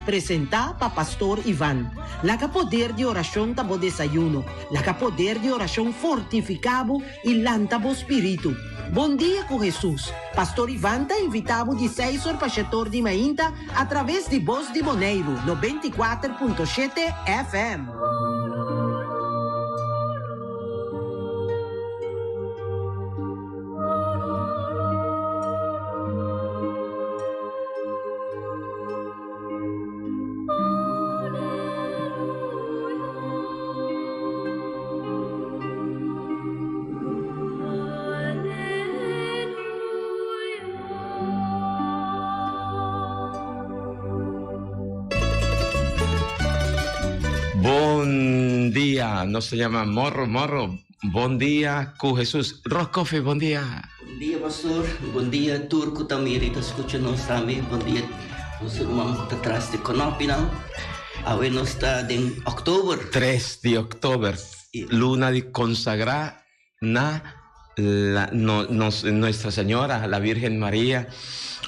Presentá pa Pastor Ivan. Laga poder di orashon ta bo desayuno. Laga poder di orashon fortifiká bo i lanta bo spiritu. Bon dia ku Hesus! Pastor Ivan ta invitá bo di seis or pa shetor di mainta atraves di Bos di Boneiru 94.7 FM. Bon dia, nos ta yama Morro Morro. Bon dia ku Jesus. Rock Coffee, bon dia. Bon dia pastor, bon dia tur ku ta mira i ta skucha nos tambe, bon dia nos ruman ku ta tras di konopinan. Awe nos ta den òktober. Tres di òktober, luna di konsagrá na la no nos Nuestra Señora la Virgen Maria,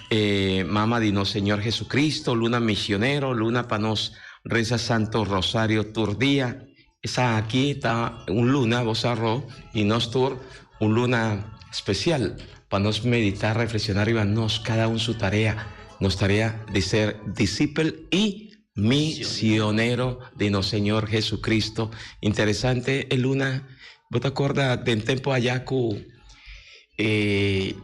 e mama di nos Señor Jesucristo, luna misionero, luna pa nos resa Santo Rosario tur dia. Esaki ta un luna, bo sa ro, i nos tur un luna spesial pa nos meditá, reflekshoná riba nos kada un su tarea, nos tarea di ser disipel i misionero di nos Señor Jesucristo. Interesante e luna, bo ta korda den tempu ayá ku e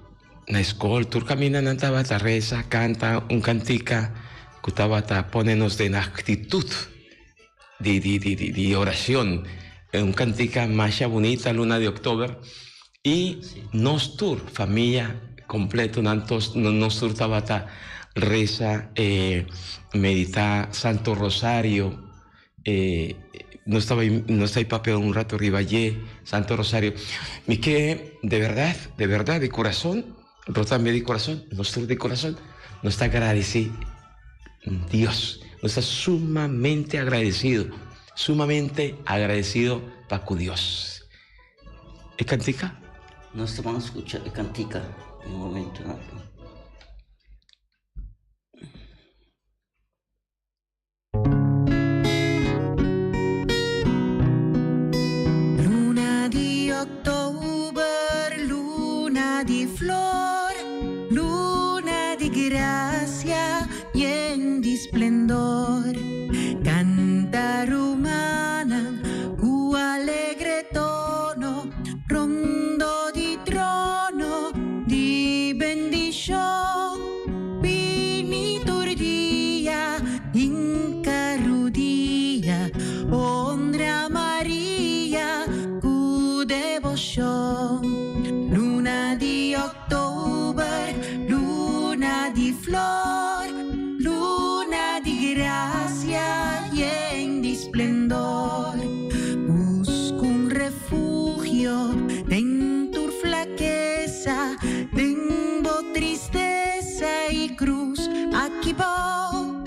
na skol tur kaminda nan tabata resa, kanta un kantika ku tabata pone nos den aktitut. Di di di di di oracion. Un cantica masha bunita luna di october y nos tur familia completo nan tos nos tur tabata reza e medita Santo Rosario e nos taba nos ta papia un rato riba dje Santo Rosario mi ke de berdad de berdad di corazon Bo tambe di corazon, nos tur di corazon, nos ta agradeci Dios. Nos ta sumamente agradecido, sumamente agradecido pa cu Dios. E cantica? Nos ta ban scucha e cantica un momento. Luna di oktober, luna di flor, luna di gracia yen di splendor. Canta rumannan cu alegre tono, rondo di trono di bendicion. Bini tur dia hinka rudia, honra Maria ku deboshon. Luna di oktober, luna di flor, luna di grasia yen di splendor. Buska un refugio den tur flakesa, Den bo tristesa y cruz aki bou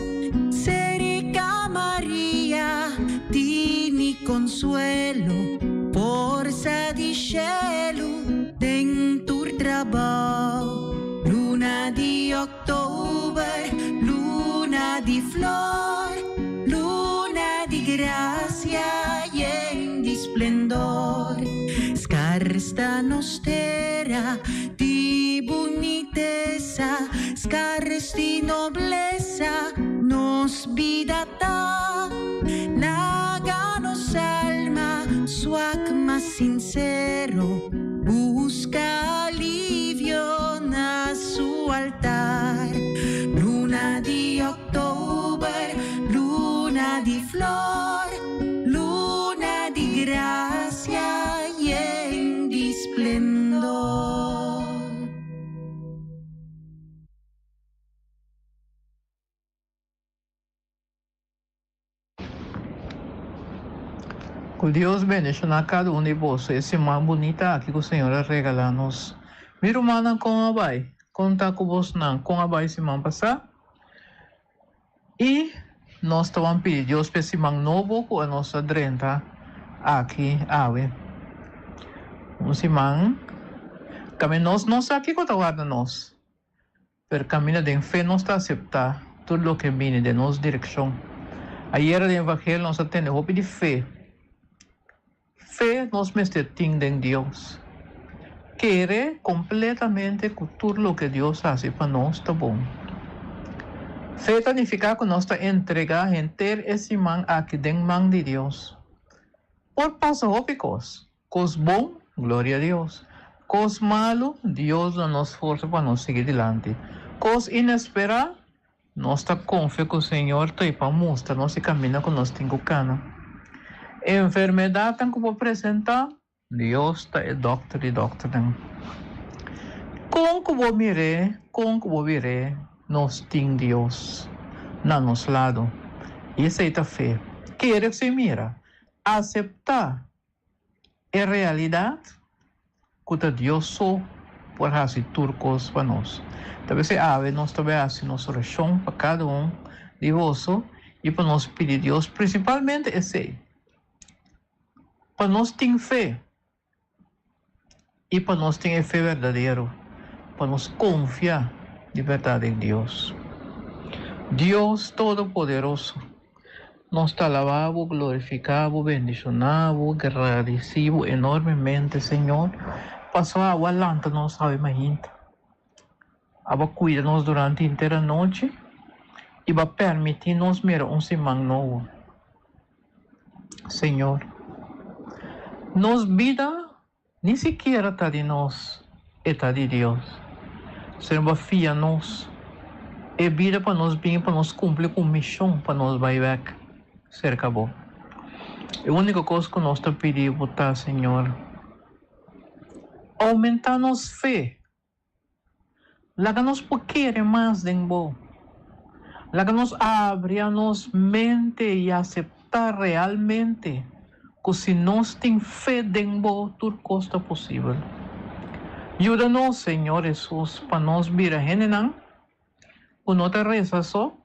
Cerca Maria tini consuelo Forsa di shelu den tur trabou Luna di october, luna di flor Luna di gracia yen di splendor Scarsta nos Tera di bunitesa, scars di noblesa, nos bida ta. Laga nos alma swak mas sincero, busca alivio na su altar. Luna di october, luna di flor, luna di gracia yen di splendor. Ku Dios bendishoná kada un di boso e siman bunita aki ku Señor a regalá nos. Mi rumannan kon a bai? Kon ta ku bosnan? Kon a bai siman pasá? I nos ta wan pidi Dios p'e siman nobo ku anos ta drenta aki awe. Un siman kaminda nos no sa kiko ta warda nos, pero kaminda den fe nos ta aseptá tur loke bini den nos direkshon. Ayera den evangelio nos a tende hopi di fe. Fe nos mester tin den Dios. Kere kompletamente ku tur loke Dios hasi pa nos ta bon. Fe ta nifiká ku nos ta entregá henter e siman aki den man di Dios. Por pasa hopi kos. Kos bon, gloria a Dios. Kos malu, Dios duna nos forsa pa nos sigui dilanti. Kos inesperá, nos ta konfia ku Señor ta ei pa mustra nos e kaminda ku nos tin ku kana. Enfermedatnan ku por presentá, Dios ta e dòkter di dòkternan. Kon ku bo mir'é, kon ku bo bir'é, nos tin Dios na nos lado. I esei ta fe. Kere ku sin mira. Aseptá e realidat ku ta Dios so por hasi tur kos pa nos. Ta p'esei awe nos ta bai hasi nos orashon pa kada un di boso i pa nos pidi Dios prinsipalmente esei, pa nos tin fe i pa nos tin e fe berdadero, pa nos konfia di bèrdat den Dios. Dios Todopoderoso, nos ta alabá Bo, glorifiká Bo, bendishoná Bo, gradisí Bo enormemente, Señor, pasobra Abo a lanta nos awe mainta. Abo a kuida nos durante henter anochi i Bo a permití nos mira un siman nobo. Señor, nos bida ni sikiera ta di nos, e ta di Dios. Señor, bo a fia nos e bida pa nos bin pa nos cumpli cu un mision pa nos bay bek cerca bo. E unico cos cu nos ta pidi bo ta, Señor, aumenta nos fe. Laga nos por kere mas den bo. Laga nos abri nos mente i aseptá realmente ku si nos tin fe den bo tur kos ta posibel. Yuda nos, Señor Hesus, pa nos bira hendenan ku no ta resa so,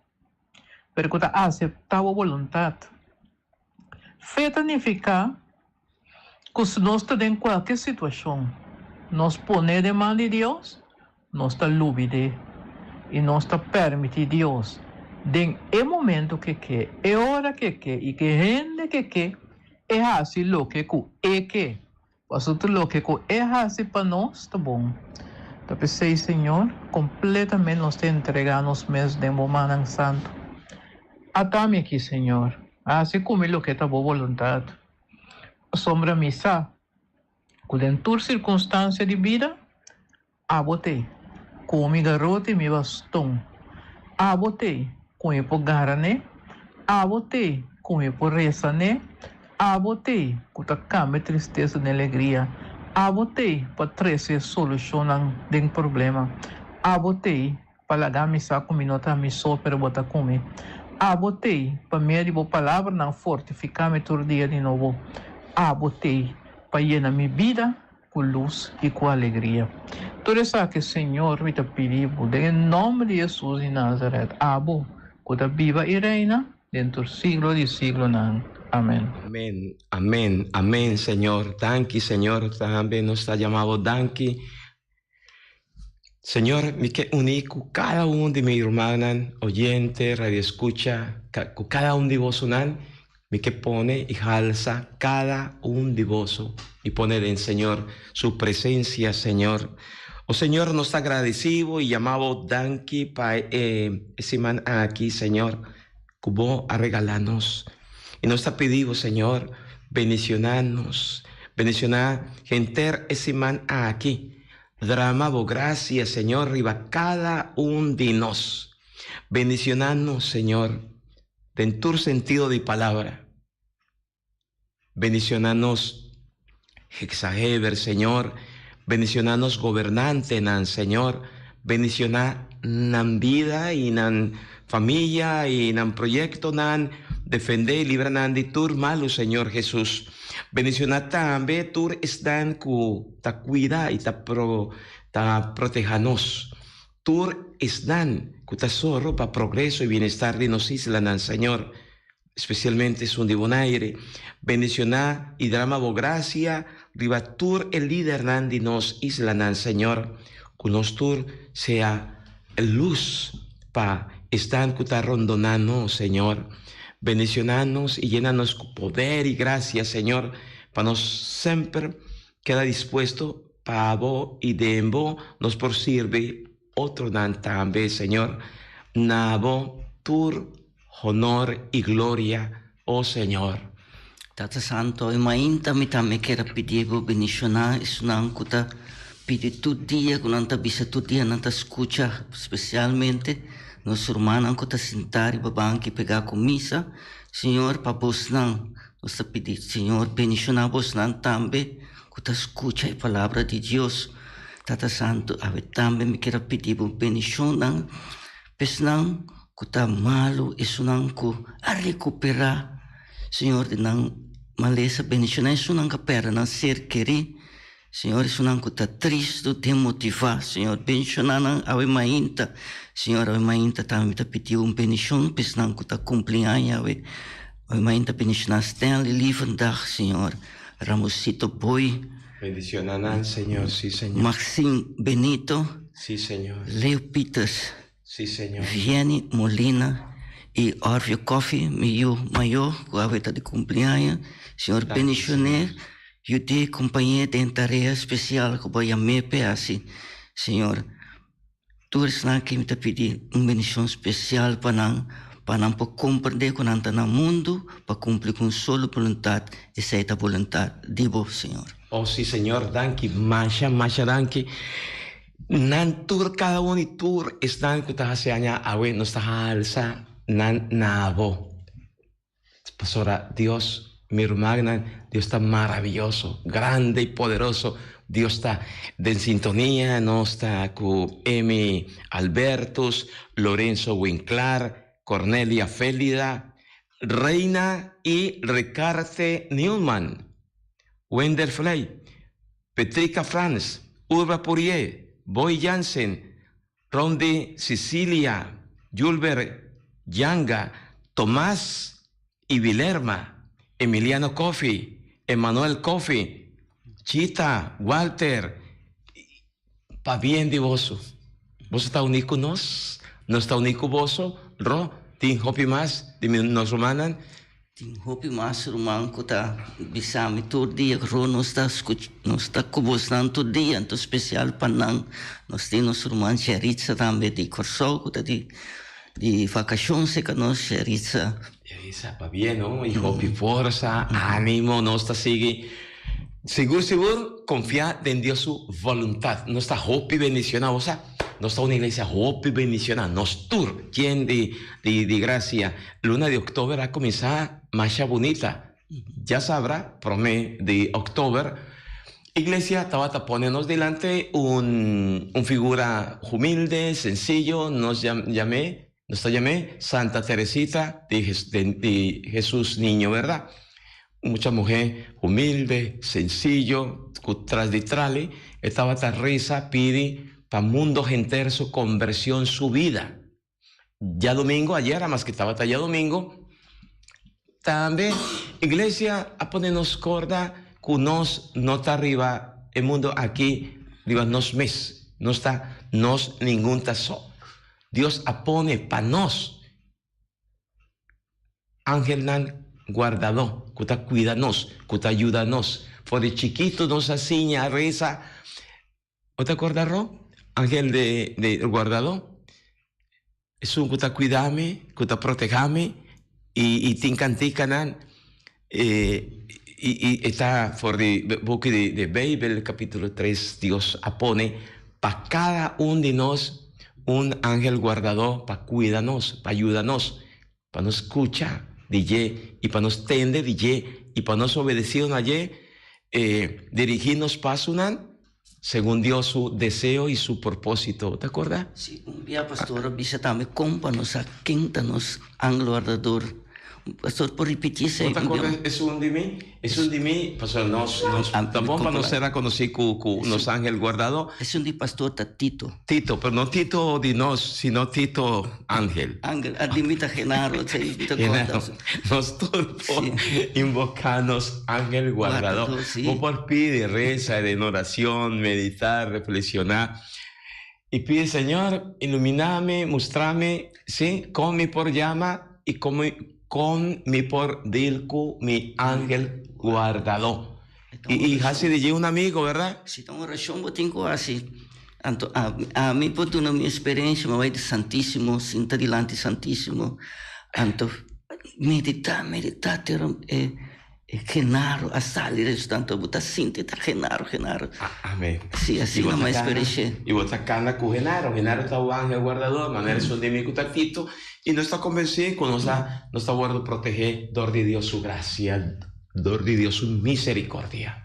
pero ku ta aseptá bo boluntat. Fe ta nifiká ku si nos ta den kualke situashon, nos pon'é den man di Dios, nos ta lubid'é i nos ta permití Dios den e momentu ku e ke, e ora ku e ke i ku e hende ku e ke, e hasi loke ku e ke. Pasobra tur loke ku e hasi pa nos ta bon. Ta p'esei, Señor, kompletamente nos ta entregá nos mes den bo mannan santu. Ata mi aki, Señor, hasi ku mi loke ta bo boluntat. Pasobra mi sa ku den tur sirkunstansia di bida, Abo t'ei ku mi garoti mi baston. Abo t'ei ku mi por gara n'e. Abo t'ei ku mi por resa n'e. Abo t'ei ku ta kambia tristesa den alegria. Abo t'ei pa trese solushonnan den problema. Abo t'ei pa laga mi sa ku mi no ta mi so pero bo ta ku mi. Abo t'ei pa medio di bo palabranan fortifiká mi tur dia di nobo. Abo t'ei pa yena mi bida ku lus i ku alegria. Tur esaki, Señor, mi ta pidi bo den e nòmber di Hesus di Nazaret, abo ku ta biba i reina den tur siglo di siglonan. Amen. Amen, amen, amen Señor. Danki Señor, tambe nos ta yama bo danki. Señor, mi ke uní ku kada un di mi rumannan, oyente, radioescucha, ku kada un di bosonan, mi ke pone i halsa kada un di boso i pone den Señor su presencia, Señor. O Señor, nos ta agradeci bo i yama bo danki pa e siman aki, Señor, ku bo a regala nos. I nos ta pidi bo, Señor, bendiciona nos, bendiciona henter e siman aki. Drama bo gracia, Señor, riba cada un di nos. Bendiciona nos, Señor, den tur sentido di palabra. Bendiciona nos Hexaheber, Señor. Bendiciona nos gobernantenan, Señor. Bendiciona nan bida y nan familia y nan proyectonan. Defende y libra nan di tur malu, Señor Jesus. Bendiciona tambe tur esnan cu ta cuida y ta pro ta proteha nos. Tur esnan cu ta zorro pa progreso y bienestar di nos islanan, Señor. Especialmente esun di Bonaire. Bendiciona y drama bo gracia riba tur e lidernan di nos islanan, Señor. Cu nos tur sea luz pa. Esnan ku ta rondoná nos, Señor. Bendishoná nos i yena nos ku poder i grasia, Señor, pa nos semper keda dispuesto pa Bo i den Bo nos por sirbi otronan tambe, Señor. Na Bo tur honor i gloria, o Señor. Tata Santo, e mainta mi tambe kier a pidi Bo bendishoná esunnan ku ta pidi tur dia, ku nan ta bisa tur dia nan ta skucha, spesialmente nos rumannan ku ta sintá riba banki pegá ku misa. Señor, pa bosnan nos ta pidi, Señor, bendishoná bosnan tambe ku ta skucha e palabra di Dios. Tata Santo, awe tambe mi kier a pidi Bo bendishonnan pa esnan ku ta malu, esunnan ku a rekuperá, Señor, di nan malesa. Bendishoná esunnan ku a pèrdè nan ser kerí, Señor, esunnan ku ta tristu, demotivá, Señor, bendishoná nan awe mainta. Señor, awe mainta tambe mi ta pidi un bendishon pa esnan ku ta kumpli aña awe. Awe mainta bendishoná Stanley Lievendag, Señor, Ramosito Boy. Bendishoná nan, Señor, sí, Señor. Maxine Benito. Sí, Señor. Leo Pieters. Sí, Señor. Vieni Molina y Orvio Coffie, mi yu mayor cu awe ta di cumpleaños. Señor bendicion'é, yud'é, compañ'é den tarea special cu bo yam'é p'e haci. Señor, tur esnan aki mi ta pidi un bendicion special pa nan, pa nan por comprende cu nan ta na mundo pa cumpli cu un solo boluntad, esey ta boluntad di bo, Señor. Oh, sí, Señor, danki, masha, masha danki. Nan tur kada un di tur esnan ku ta hasi aña awe nos ta halsa nan na bo. Pasobra Dios, mi rumannan, Dios ta maraviyoso, grande i poderoso. Dios ta den sintonia, nos ta ku Emy Albertus, Lorenzo Winklar, Cornelia Felida, Reina i Ricarte Newman, Wender Fley, Petrika Frans, Urba Pourier, Boy Jansen, Rondy Cicilia, Julber Janga, Tomas y Wilerma, Emiliano Coffie, Emanuel Coffie, Chita, Walter, Pabien di boso. Boso ta uní ku nos, nos ta uní ku boso. Ro, tin hopi mas di mi nos rumannan. Tin hopi mas ruman ku ta bisa mi tur dia, Ro, nos ta skucha, nos ta ku bosnan tur dia, anto spesial pa nan. Nos tin nos ruman Sheritza tambe di Kòrsou ku ta di di vakashon serka nos, Sheritza. Sheritza, pabia no, i hopi forsa, ánimo, nos ta sigui sigur sigur konfia den Dios su boluntat. Nos ta hopi bendishoná, bo sa. Nos ta un iglesia hopi bendishoná, nos tur yen di di gracia. Luna di oktober a kuminsá masha bunita. Djasabra, promé di oktober, iglesia tabata pone nos dilanti un un figura humilde, sensiyo, nos yam'é, nos ta yam'é Santa Teresita di di Jesus Niño, bèrdat? Un mucha muhé humilde, sensiyo, ku tras di trali e tabata resa pidi pa mundo henter su kombershon, su bida. Djadomingo, ayera maske tabata djadomingo, tambe iglesia a pone nos korda ku nos no ta riba e mundo aki riba nos mes, nos ta nos ningun ta so. Dios a pone pa nos angelnan guardadó ku ta kuida nos, ku ta yuda nos. For di chikitu nos a siña resa. Bo ta korda Ro? Angel de de guardadó. Esun ku ta kuida mi, ku ta protegá mi i i tin kantikanan i i e ta for di buki di di Beibel kapitulo tres Dios a pone pa kada un di nos un angel guardadó pa kuida nos, pa yuda nos, pa nos skucha di dje i pa nos tende di dje i pa nos obedesido na dje, dirigí nos pasonan segun Dios su deseo i su propósito. Bo ta acorda? Sí, un bia pastor a bisa tambe kon pa nos sa ken ta nos angel wardador. Pastor por ripití esei? Bo ta acorda esun di mi? Esun di mi, pasobra nos, nos ta bon pa nos sera konosí ku, ku nos angel guardadó. Esun di pastor ta Tito. Tito, pero no Tito di nos, sino Tito angel. Angel, a di mi ta Genaro, esei mi ta konta. Genaro, nos tur por invoká nos angel guardadó. Guardadó, sí. Bo por pidi, resa den oracion, meditá, reflexioná. Y pide, Señor, iluminame, mustrame, sí, con mi por llama y con mi, con mi por deal cu mi ángel guardador. Y, y hasi de un amigo, ¿verdad? Si ta un orashon bo tin ku hasi. Anto ami por duna mi eksperensia, mi a bai di Santísimo, sinta dilanti Santísimo, anto meditá, meditá te ora e e Genaro a sali resucitá, anto bo ta sinti ta Genaro, Genaro. Amén. Si, asina mi a eksperensh'é. I bo ta kana ku Genaro, Genaro ta un ángel guardador, manera esun di mi ku ta Tito, i nos ta konvensí ku nos a nos ta wòrdu protegé dor di Dios su grasia, dor di Dios su misericordia.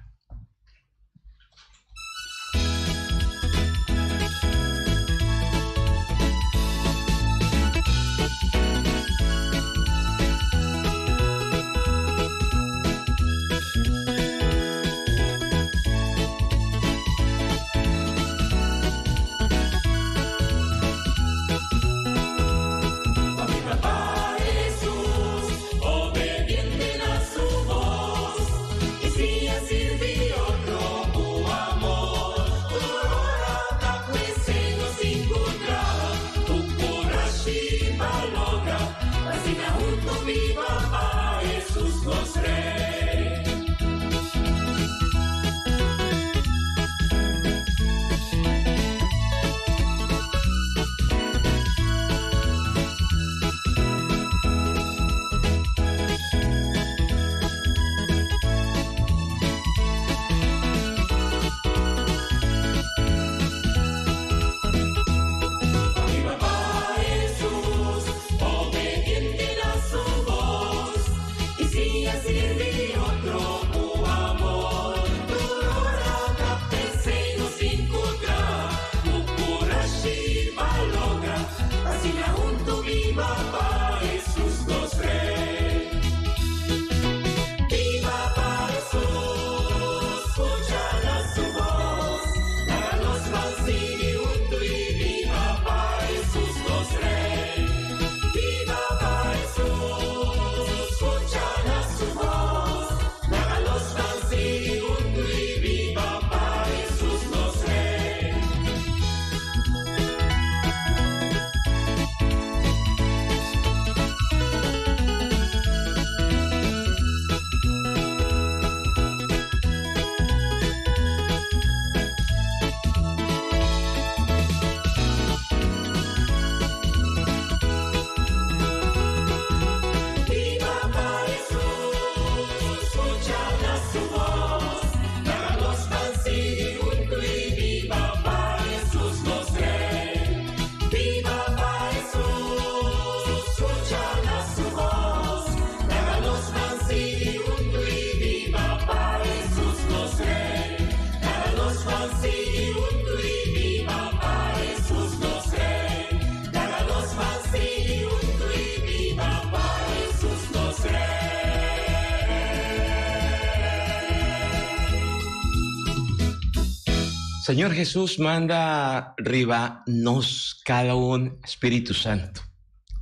Señor Jesús manda riba nos cada un Espíritu Santo.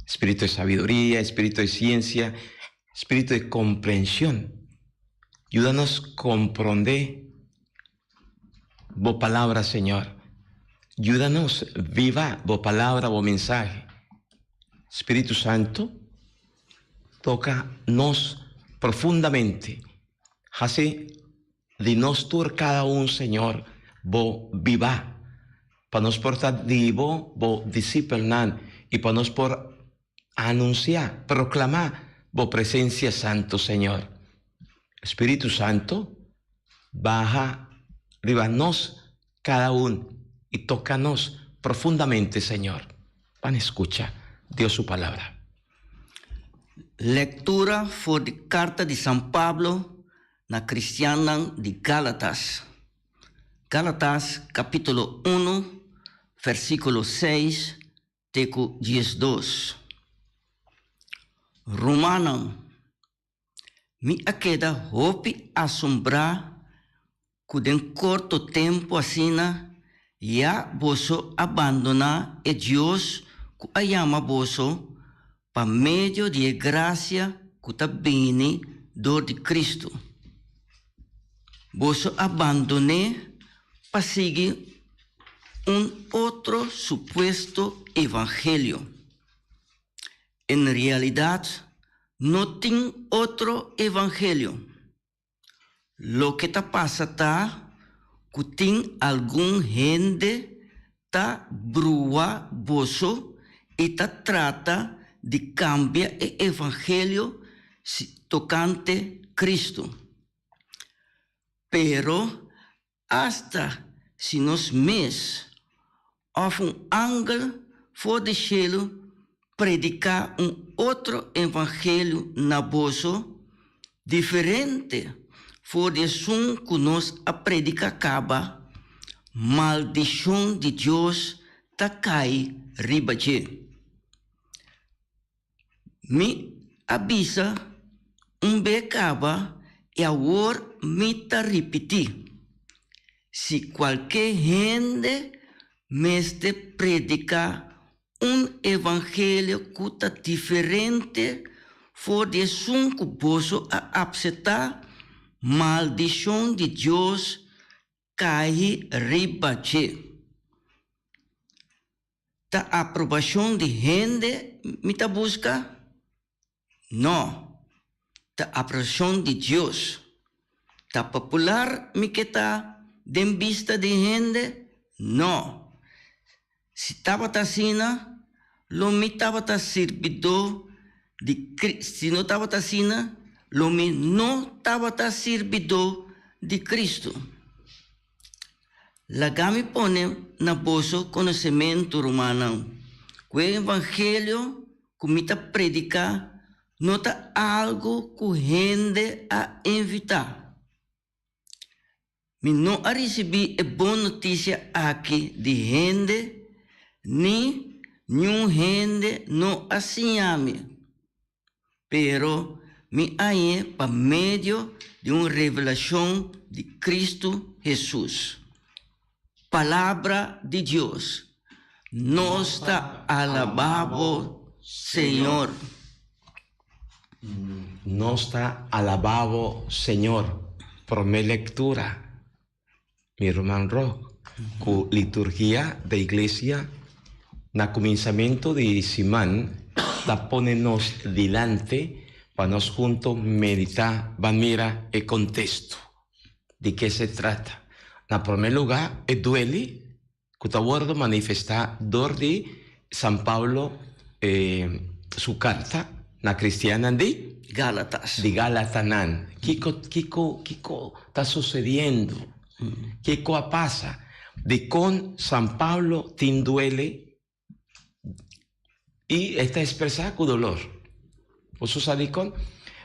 Espíritu de sabiduría, espíritu de ciencia, espíritu de comprensión. Ayúdanos comprender bo palabra, Señor. Ayúdanos viva bo palabra, bo mensaje. Espíritu Santo, toca nos profundamente. Hasi di nos tur cada un, Señor, bo biba. Pa nos por ta di bo, bo discipelnan, y pa nos por anuncia, proclama bo presencia santo, Señor. Espíritu Santo, baha riba nos cada un y toca nos profundamente, Señor. Ban escucha Dios su palabra. Lectura for di carta di San Pablo na cristiannan di Gálatas. Gálatas capítulo 1, versículo 6 te cu 12. Rumannan, mi a keda hopi asombrá ku den korto tempu asina ya boso a bandoná e Dios ku a yama boso pa medio di e grasia ku ta bini dor di Kristu. Boso a bandon'é pa sigui. un otro supuesto evangelio. En realidat, no tin otro evangelio. Loke ta pasa ta ku tin algun hende ta brua boso i ta trata di kambia e evangelio tokante Kristu. Pero asta si nos mes òf un angel for di shelu prediká un otro evangelio na boso, diferente for di esun ku nos a prediká kaba, maldishon di Dios ta kai riba dje. Mi a bisa un be kaba i awor mi ta ripití, si kualke hende mester prediká un evangelio ku ta diferente for di esun ku boso a apseptá, maldishon di Dios kai riba dje. Ta aprobashon di hende mi ta buska? No, ta aprobashon di Dios. Ta popular mi ke ta den bista di hende? No. Si tabata asina, lo mi tabata sirbidó di si no tabata asina, lo mi no tabata sirbidó di Cristo. Laga mi pone na boso konosementu, rumannan, ku e evangelio ku mi ta prediká no ta algu ku hende a invitá. Mi no a risibí e bon notisia aki di hende, ni niun hende no a siña mi. Pero mi hañ'é pa medio di un revelashon di Kristu Hesus. Palabra di Dios. Nos ta alabá bo, Señor. Nos ta alabá bo, Señor. Promé lektura, mi ruman Rock, ku liturgia de iglesia na kuminsamentu di siman ta pone nos dilanti pa nos hunto meditá ban mira e kontesto di ke se trata. Na promé lugá e dueli ku ta wòrdu manifestá dor di San Pablo su karta na kristiannan di Gálatas. Di Gálatanan. Kiko, kiko, kiko ta susediendo? Kiko a pasa? Dikon San Pablo tin duele i e ta ekspresá ku dolor? Boso sa dikon?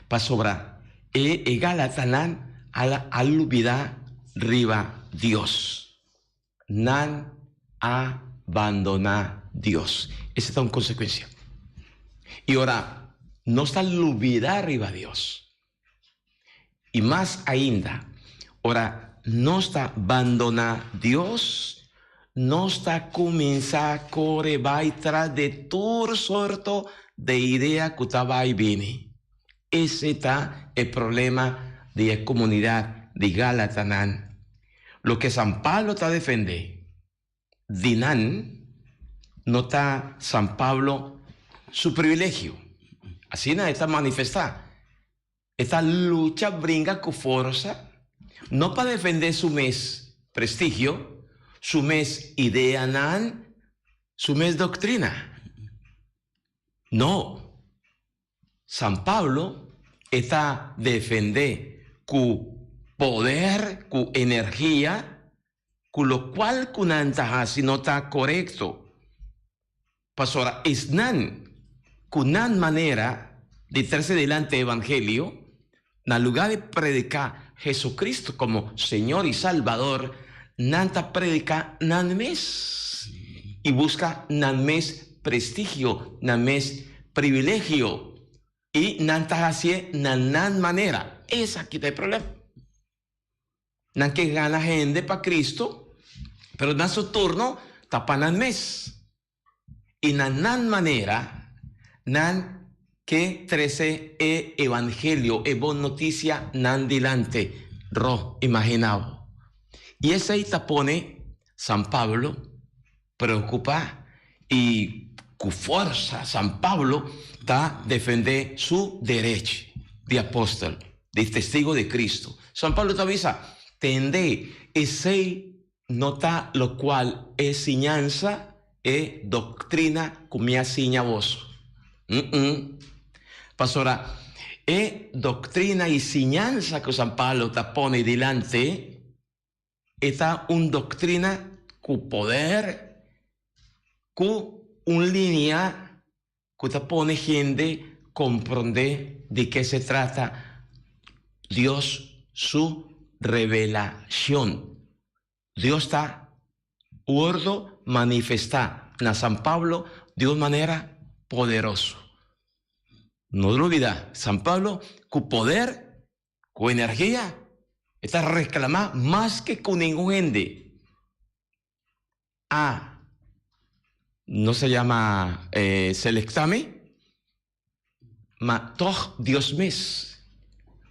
Pasobra e e Gálatanan a lubidá riba Dios. Nan a bandoná Dios. Esei ta un konsekuensia. I ora nos ta lubidá riba Dios, i mas ainda ora nos ta bandoná Dios, nos ta kuminsá kore bai tras di tur sorto di idea ku ta bai bini. Esei ta e problema di e komunidat di Gálatanan. Loke San Pablo ta defendé di nan no ta San Pablo su privilegio. Asina e ta manifestá. E ta lucha bringa ku forsa, no pa defendé su mes prestigio, su mes ideanan, su mes doktrina. No. San Pablo e ta defendé ku poder, ku energia, ku lokual ku nan ta hasi no ta korekto. Pasobra esnan ku nan manera di trese dilanti e evangelio, na lugá di prediká Jesucristo komo Señor i Salbador, nan ta prediká nan mes i buska nan mes prestigio, nan mes privilegio, i nan ta hasié na nan manera. Esaki ta e problema. Nan ke gana hende pa Cristo, pero na su turno ta pa nan mes. I na nan manera nan ke trese e evangelio, e bon notisia nan dilanti. Ro, imaginá bo. I esei ta pone San Pablo. preokupá i ku forsa San Pablo ta defendé su derechi di apòstel, di testigo di Kristu. San Pablo ta bisa, Tende, esei no ta lokual e siñansa, e doktrina ku mi a siña boso. Mm-mm. Pasobra e doktrina i siñansa ku San Pablo ta pone dilanti, E ta un doctrina cu poder, cu un linea cu ta pone hende comprende di ke se trata Dios su revelacion. Dios ta wordo manifesta na San Pablo di un manera poderoso. No lubida, San Pablo cu poder Ku energia e ta reklamá mas ke ku ningun hende. A No sa yama selektá mi, ma tòg Dios mes,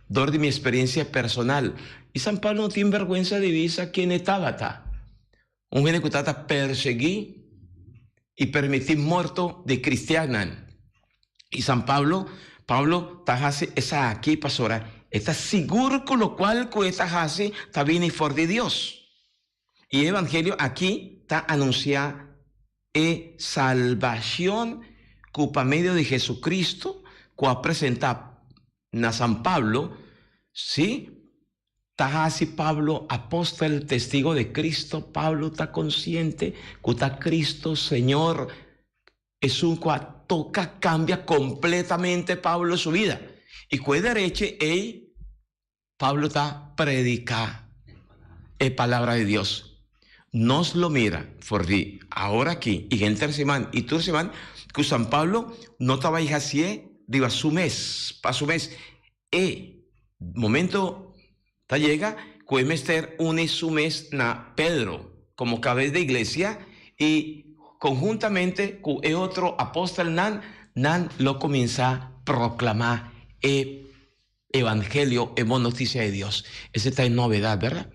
dor di mi eksperensia personal. I San Pablo no tin bèrgwensa di bisa ken e tabata. Un hende ku tabata persiguí i permití morto di kristiannan. I San Pablo, Pablo ta hasi esaki pasobra e ta sigur ku lokual ku e ta hasi ta bini for di Dios. I e evangelio aki ta anunsiá e salbashon ku pa medio di Jesucristo ku a presentá na San Pablo, sí, Ta hasi Pablo apòstel testigo di Cristo. Pablo ta konsiente ku ta Cristo Señor esun ku a toka kambia kompletamente Pablo su bida. I ku e derecho ei Pablo ta prediká e palabra di Dios. Nos lo mira for di awor aki i henter siman i tur siman ku San Pablo no ta bai hasié riba su mes, pa su mes. E momento ta yega ku e mester uni su mes na Pedro komo kabes di iglesia i konhuntamente ku e otro apostelnan nan lo kuminsá proklamá e evangelio, e bon notisia di Dios. Esei ta e novedat, bèrdat?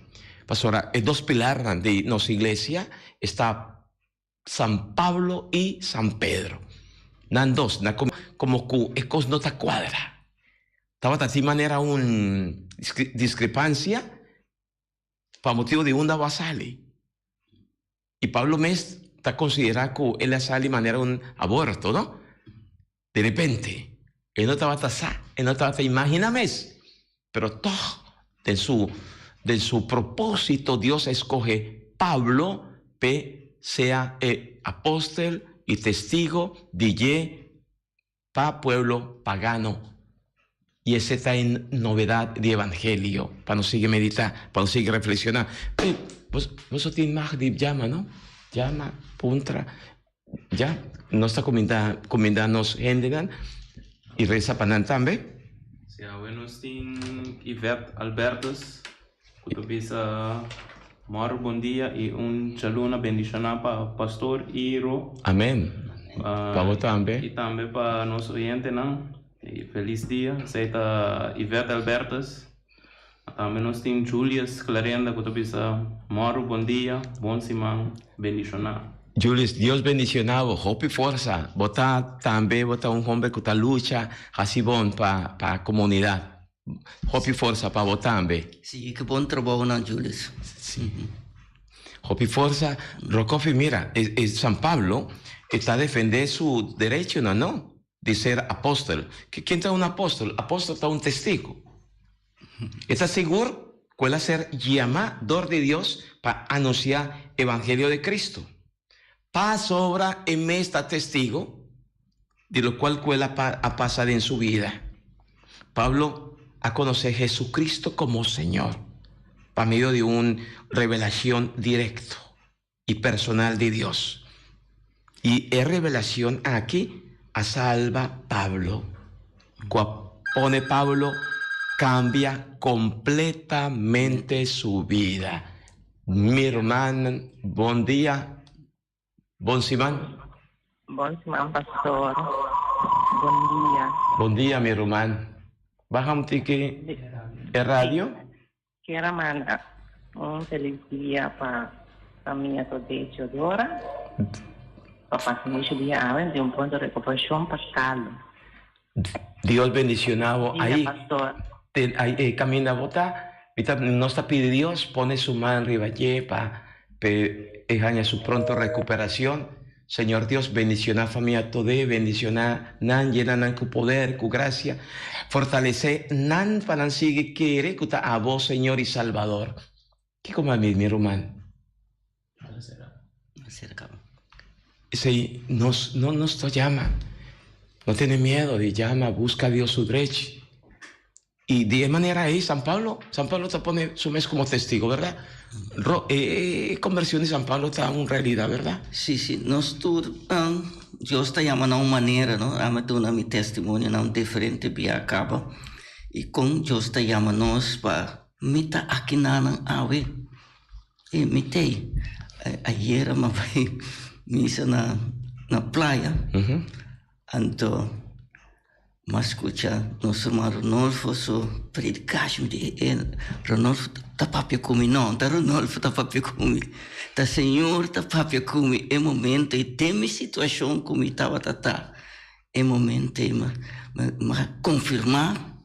Pasobra e dos pilarnan di nos iglesia esta San Pablo i San Pedro. Nan dos, na como cu e cos no ta cuadra. Tabata tin manera un discrepancia pa motibo di unda bo a sali. I Pablo mes ta considera cu el a sali manera un aborto, no? De repente, e no tabata sa, e no tabata imagina mes. Pero tog, den su, den su propósito Dios a escoge Pablo p'e sea e apostel i testigo di dje pa pueblo pagano. I esei ta e novedad di evangelio, pa nos sigui medita, pa nos sigui reflexiona. Ey, bos, boso tin mag di jama, no? Jama, puntra. Ya, nos ta kuminda, kuminda nos hendenan i resa pa nan tambe. Si awe nos tin Yvette Albertus ku ta bisa mòru bon dia i un djaluna bendishoná pa Pastor Iro. Amen. Pa bo tambe. I tambe pa nos oyentenan. I felis dia. Esei ta Yvette Albertus. Tambe nos tin Julius Clarenda ku ta bisa mòru bon dia, bon siman, bendishoná. Julius, Dios bendiciona bo, hopi forsa. Bo ta tambe bo ta un homber cu ta lucha haci bon pa pa comunidad. Hopi forsa pa bo tambe. Sí, ke bon trabounan Julius. Sí. Hopi forsa. Rokoffie, mira, e e San Pablo e ta defende su derechonan, no? Di ser apostel. Ken ta un apostel? Apostel ta un testigo. E ta sigur ku el a ser yamá dor di Dios pa anunsiá evangelio di Cristo. Pasobra e mes ta testigo di lokual ku el a a pasa den su bida. Pablo a konosé Jesucristo komo Señor pa medio di un revelashon direkto i personal di Dios. I e revelacion aki a salba Pablo, cu a pone Pablo cambia completamente su bida. Mi ruman, bon dia, bon siman. Bon siman pastor, bon dia. Bon dia mi ruman. Baha un tiki e radio. Kier a manda un feliz dia pa famia Todé Teodora. Pa pasa mucho dia awe den un pronto recuperacion pa Carlo. Dios bendiciona bo Dia ahí pastor. Te ahí e caminda bo ta mi ta nos ta pidi Dios pone su man riba dje pa pe e haña su pronto recuperacion Señor Dios bendiciona famia tode bendiciona nan yena nan cu poder cu gracia fortalece nan pa nan sigui kere cu ta abo Señor y Salvador kico mas mi ruman? Esei nos no nos ta yama. No tene miedo di yama, busca Dios su drechi. Y di e manera ei San Pablo, San Pablo ta pone su mes como testigo, verdad? Ro, e, e conversion di San Pablo ta un realidad, verdad? Sí, sí, nos tur Dios ta yama na un manera, no? Ami duna mi testimonio na un diferente bia caba. Y con Dios ta yama nos pa mi ta aki nanan awe. E mi tei ayera mi a bai misa na na playa anto mi a skucha nos ruman Ronolfo su predikashi mi di e Ronolfo ta papia ku mi no ta Ronolfo ta papia ku mi ta Señor ta papia ku mi e momento ei den mi situashon ku mi tabata ta e momento ei mi a konfirmá.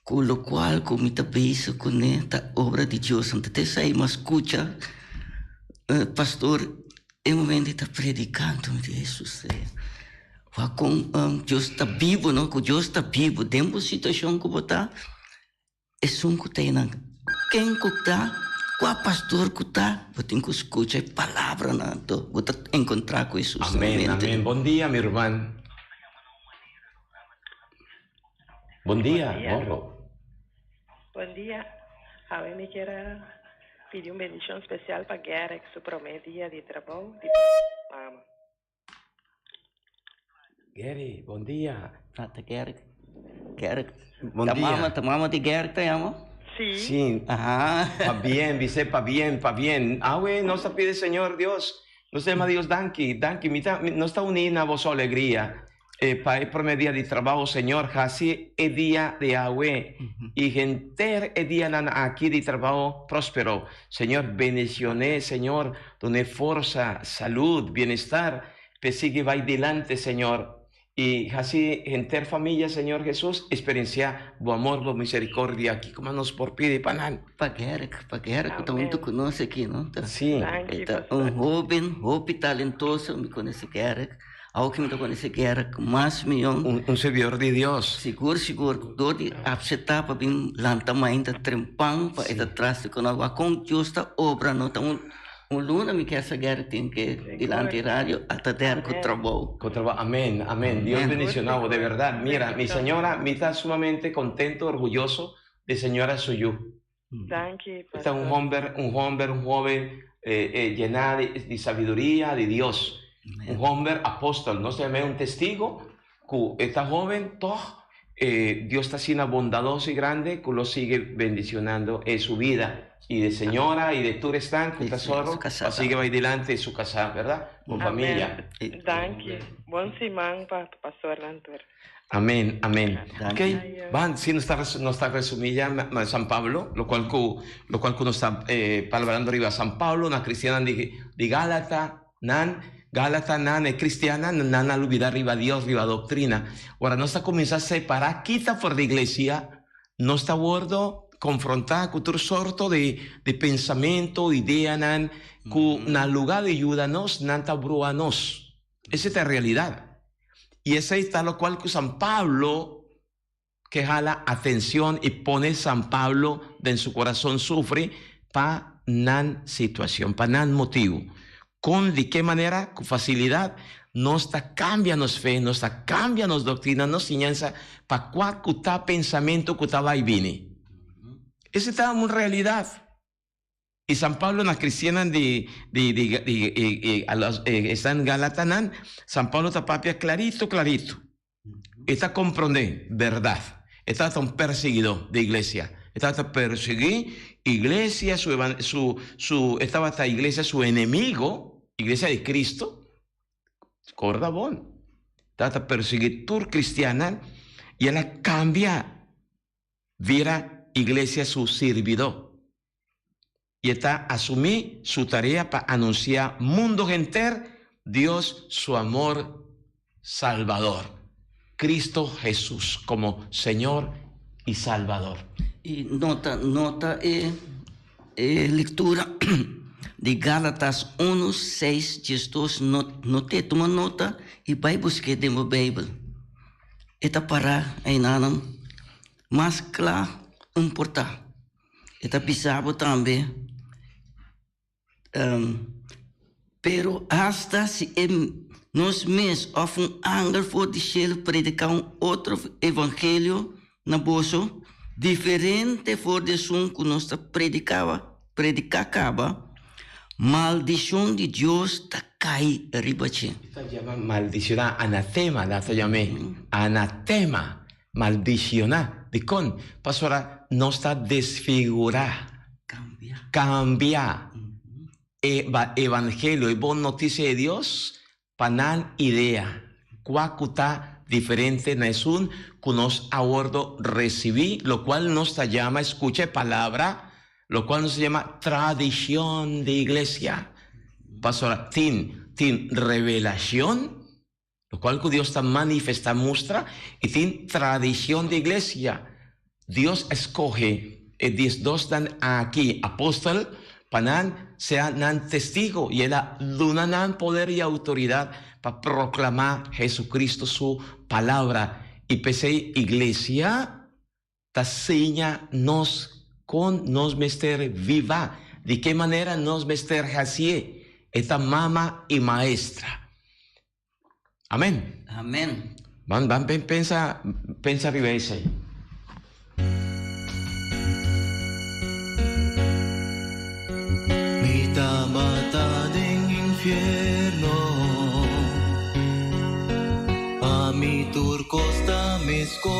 Ku lokual ku mi ta bisa kuné ta obra di Dios. Anto te esei mi a skucha pastor e momento e ta predikando mi di Hesus wak kon Dios ta bibu no ku Dios ta bibu den bo situashon ku bo ta esun ku ta einan ken ku ta kua pastor ku ta bo tin ku skucha e palabranan anto bo ta enkontra ku Hesus Amen amen bon dia mi ruman. Bon dia, Morro. Bon dia. Awe mi kier a pidi un bendicion special pa Gerrick su prome dia di trabou di mama. Gerry, bon dia. Ah, ta Gerrick. Gerrick. Bon ta dia. Mama, ta mama di Gerrick ta yama? Sí. Sí. Aha. Pa bien, bis'é pa bien, pa bien. Awe nos ta pidi Señor Dios, nos ta yama Dios danki, danki. Mi ta, nos ta uní na boso alegria. E pa e prome dia di trabao, Señor, haci e dia di awe y henter e dianan aki di trabao prospero. Señor, bendicion'e, Señor, dun'e forsa, salud, bienestar, p'e sigui bay dilante, Señor, y haci henter familia, Señor Jesus, experiencia Bo amor, Bo misericordia. Kico mas nos por pidi pa nan? Pa Gerk, pa Gerk cu ta hunto cu nos aki, no? Ta, Sí. e ta un hoben hopi talentoso, mi conoce Gerk. Awo ki mi ta conoce guera cu mas miyon. Un servidor di Dios. Sigur sigur dor di acepta pa bin lanta mainta trempan pa e ta tras di cono wak con Dios ta obra no ta un luna mi kier sa guera tin ke dilanti radio a ta der cu trabou. Cu trabou amen amen Dios bendiciona bo de verdad mira mi señora mi ta sumamente contento orguyoso di señora su yu. Danki E ta un pastor. homber un homber un hoben llena di sabiduria di Dios. Un homber apostol. Nos ta yam'é un testigo cu e ta hoben tog Dios ta asina bondadoso y grande cu lo sigui bendicionando e su vida y de señora y de tur esnan cu ta soro pa sigui bay dilanti su casa, verdad? Con familia. Amen. Danki. Bon siman pa pastornan tur. Amen, amen. Ok, ban, si nos ta nos ta resumí ya San Pablo, locual cu locual cu nos ta palabrando riba San Pablo, na cristiannan di di Galata, nan, Galata nan, e cristiannan, nan a lubida riba Dios, riba doctrina. Ora nos ta cuminsa separa, kita for di iglesia, nos ta wordo confronta cu tur sorto di di pensamento, ideanan, cu na lugar di yuda nos, nan ta brua nos. Esei ta e realidad. Y esei ta locual cu San Pablo ke hala atencion y pone San Pablo den su corazon sufri pa nan situacion, pa nan motibo. Con di ke manera? Cu facilidad nos ta cambia nos fe, nos ta cambia nos doctrina, nos siñansa pa cua cu ta pensamento cu ta bay bini. Esei ta un realidad. I San Pablo na cristiannan di di di di e a los e esnan galatanan, San Pablo ta papia clarito clarito. E ta comprende berdad. E tabata un perseguidó di iglesia. E tabata persegui iglesia, su evan su su e tabata iglesia su enemigo, iglesia di Cristo. Corda bon. Tabata persegui tur cristiannan i el a cambia bira iglesia su sirbidó. I e ta asumí su tarea pa anunsiá mundo henter Dios su amor salvador. Cristo Jesús como Señor y Salvador. I nota, nota e e lectura di Gálatas 1, 6, 12, no, not'é, tuma nota i bai busk'é den bo Beibel. E ta pará einanan mas kla un por ta. E ta bisa bo tambe, Pero asta si e nos mes òf un angel for di shelu prediká un otro evangelio na boso, diferente for di esun ku nos ta predikaba, prediká kaba, maldishon di Dios ta kai riba dje. E ta yama maldishoná, anatema, nan ta yam'é, anatema, maldishoná. Dikon? Pasobra nos ta desfigurá. Cambia. Cambia e evangelio, e bon noticia di Dios, pa nan idea, cua cu ta diferente na esun cu nos a wordo recibi, locual nos ta yama, escucha e palabra, locual nos ta yama tradicion di iglesia. Pasobra tin, tin revelacion. Locual cu Dios ta manifesta, mustra y tin tradicion di iglesia. Dios a scoge e diesdosnan aki, apostel, pa nan sea nan testigo y El a duna nan poder y autoridad pa proclama Jesucristo su palabra. Y p'esey iglesia ta siña nos con nos mester viva, di ke manera nos mester hacié. E ta mama y maestra. Amen. Amen. Ban ban pensa pensa riba esei. Mi tabata den infierno Pa mi tur cos ta mescos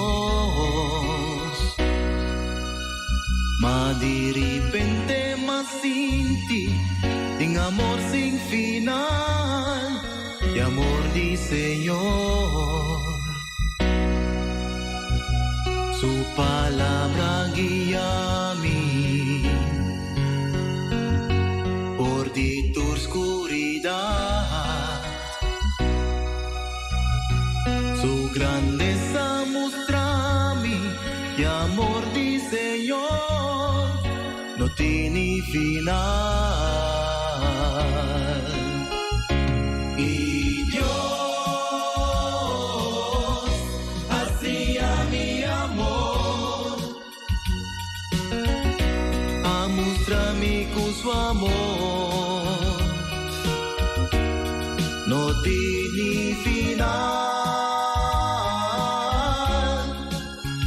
Ma di ripente m'a sinti Tin amor sin final E amor di Señor Su palabra guia mi For di tur scuridad Su grandeza mustra mi E amor di Señor no tini final. Y Dios hacia mi amor A mustra mi cu su amor no tini final.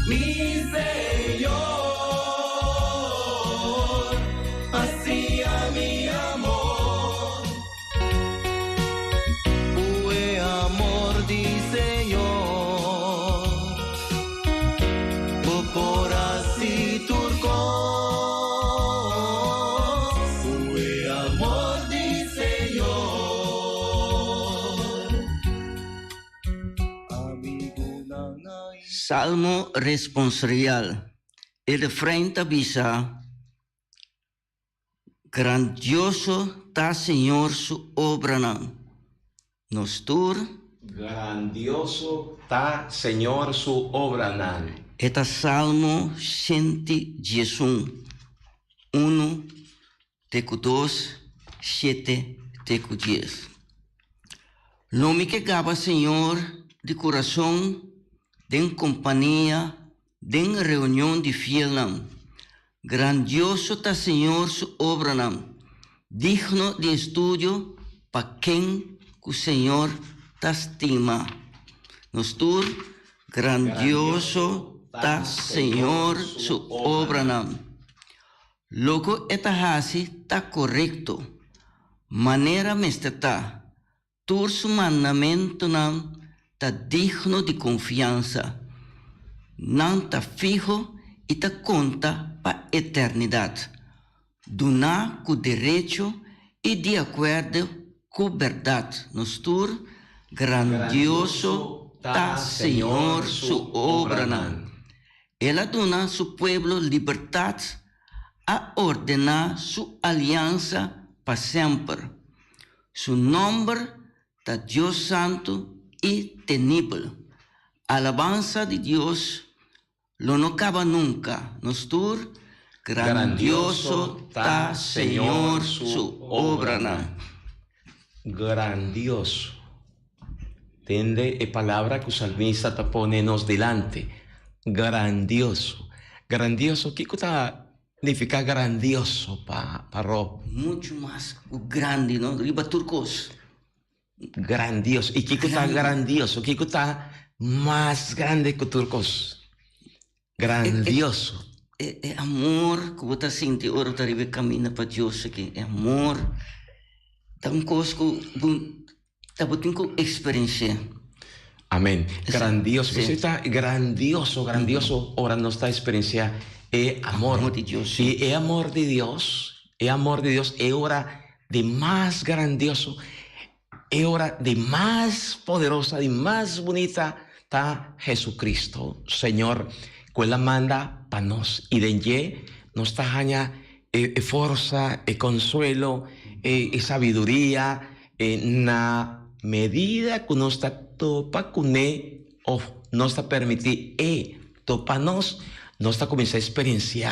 Mi Señor hacia mi amor Cu e amor di Señor Bo por haci tur cos Cu e amor di Señor Amigunan a Salmo responsorial. E refrein ta bisa, Grandioso ta Señor su obranan. Nos tur. Grandioso ta Señor su obranan. E ta Salmo shenti diesun, unu te ku dos, shete te ku dies. Lo mi ke gaba Señor di kurason den kompania den reunion di fielnan. Grandioso ta Señor su obranan, digno di estudio pa ken ku Señor ta stima. Nos tur, grandioso ta Señor su obranan. Loke e ta hasi ta korekto, manera mester ta. Tur su mandamentunan ta digno di konfiansa. Nan ta fiho i ta konta pa eternidat, duná ku derecho i di akuerdo ku bèrdat. Nos tur, grandioso ta Señor su obranan. El a duna su pueblo libertat, a ordená su aliansa pa semper. Su nòmber ta Dios santu i tenibel. Alabansa di Dios lo no kaba nunka. Nos tur, grandioso ta Señor su obranan. Grandioso. Tende e palabra ku salmista ta pone nos dilanti. Grandioso. Grandioso, kiko ta nifiká grandioso pa pa Rob? Muchu mas ku grandi, no? Riba tur kos. Grandioso. I kiko ta grandioso? Kiko ta mas grandi ku tur kos? Grandioso. E, e amor ku bo ta sinti ora bo ta riba e kaminda pa Dios aki, e amor ta un kos ku bo ta bo tin ku eksperensiá. Amen. Grandioso. Esei ta grandioso, grandioso ora nos ta eksperensiá e amor. Amor di Dios. I e amor di Dios, e amor di Dios e ora di mas grandioso, e ora di mas poderosa, di mas bunita ta Jesucristo, Señor, ku El a manda pa nos. I den dje nos ta haña e e forsa, e konsuelo, e e sabiduria, e na medida ku nos ta topa kuné òf nos ta permití E topa nos, nos ta kuminsá eksperensiá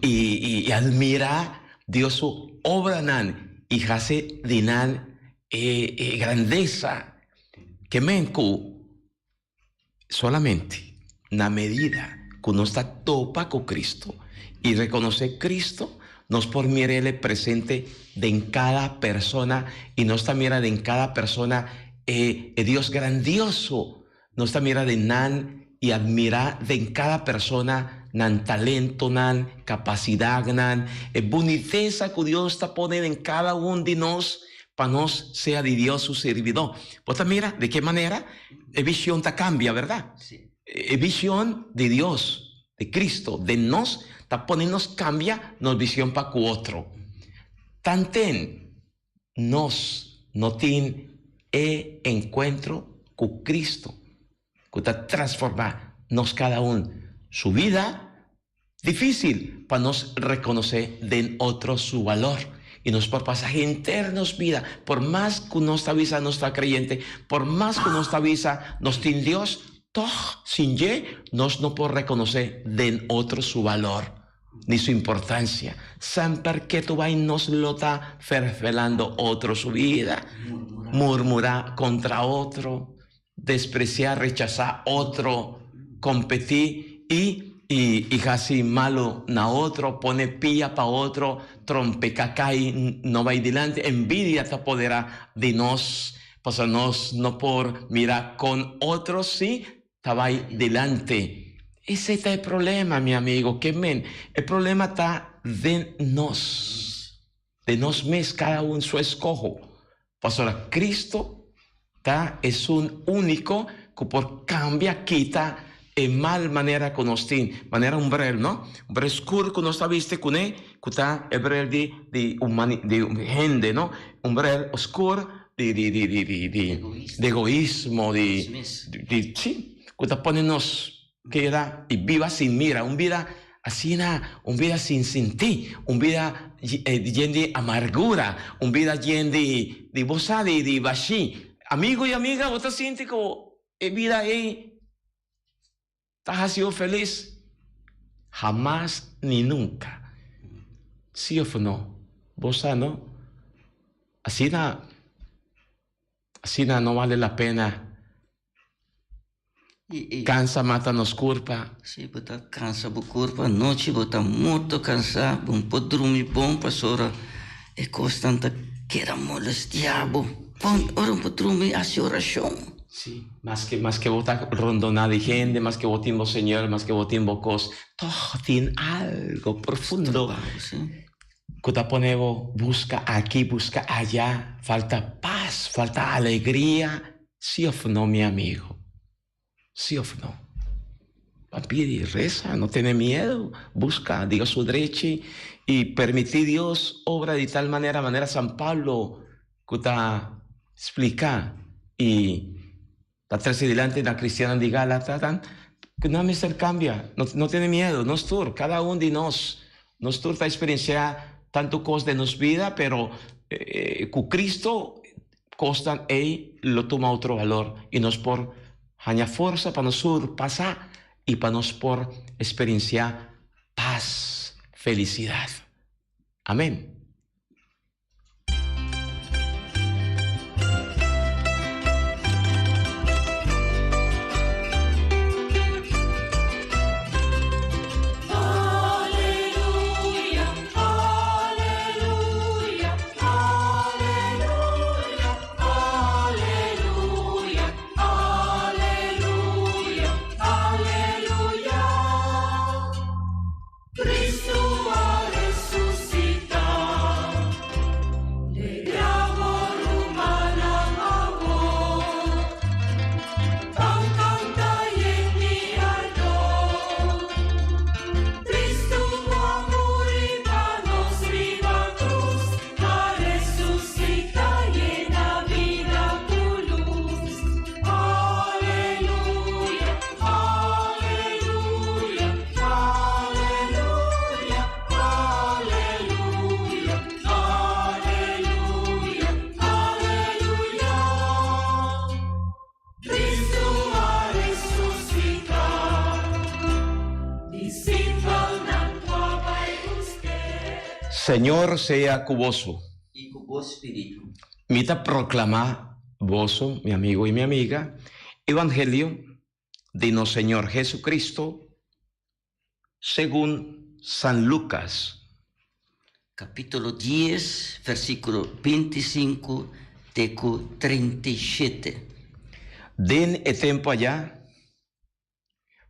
i i admirá Dios su obranan i hasi di nan e e grandesa ke men ku solamente na medida ku nos ta topa ku Cristo i rekonosé Cristo nos por mira El presente den kada persona i nos ta mira den kada persona e e Dios grandioso. Nos ta mira den nan i admirá den kada persona nan talentonan, kapasidatnan, e bunitesa ku Dios ta pone den kada un di nos pa nos sea di Dios su sirbidó. Bo ta mira di ke manera e vision ta kambia, bèrdat? E vision di Dios, di Cristo den nos ta pone nos kambia nos vision pa ku otro. Tanten Nos no tin e enkuentro ku Cristo ku ta transformá nos kada un su vida, difísil pa nos rekonosé den otro su balor i nos por pasa henter nos bida por mas ku nos ta bisa nos ta kreyente, por mas ku nos ta bisa nos tin Dios, tòg sin dje nos no por rekonosé den otro su balor. Ni su importancia. Semper ketu bai nos lo ta ferfelando otro su vida, murmura contra otro, desprecia, rechaza otro, competi y y haci malo na otro, pone pia pa otro, trompeca cay no bai dilanti, envidia ta podera di nos, pasobra nos no por mira con otro si Ta bai dilanti. Esei ta e problema, mi amigo. Ke men? E problema ta den nos. Den nos mes, kada un su eskoho. Pasobra Cristo ta esun úniko ku por kambia, kita e mal manera ku nos tin. Manera un brel, no? Un brel skur ku nos ta bisti kuné, ku ta e brel di di humani di hende, no? Un brel oskur di di di di di di di egoismo di di si ku ta pone nos keda i biba sin mira un bida asina un bida sin sinti un bida yen di amargura un bida yen di di bo sa di di bashí amigo i amiga bo ta sinti ku e bida ei Ta hasi bo felis? Hamas ni nunka. Si of no? Bo sa no? Asina, asina no bale la pena kansa mata nos kurpa. Si bo ta kansa bo kurpa anochi bo ta morto kansá, bo no por drumi bon pasobra e kosnan ta keda molestiá bo. Ora bo por drumi hasi orashon. Sí, maske maske bo ta rondoná di hende, maske bo tin bo señor, maske bo tin bo kos, tòg tin algo profundo ku ta pone bo buska aki, buska aya, falta pas, falta alegria, sí òf no mi amigo? Sí òf no? Ban pidi, resa, no tene miedu, buska Dios su drechi i permití Dios obra di tal manera, manera San Pablo ku ta splika i ta trese dilanti na kristiannan di Gálata, ku nan mester kambia, no tene miedu, nos tur, kada un di nos, nos tur ta eksperensiá tantu kos den nos bida, pero ku Cristo. Kosnan ei lo tuma otro balor i nos por haña forsa pa nos surpasá i pa nos por eksperensiá pas, felisidat. Amén. Señor sea ku boso. I ku bo spiritu. Mi ta proklamá boso, mi amigo i mi amiga, Evangelio di nos Señor Jesucristo segun San Lucas. Capítulo dies, versículo bintisinku te ku 37. Den e tempu ayá,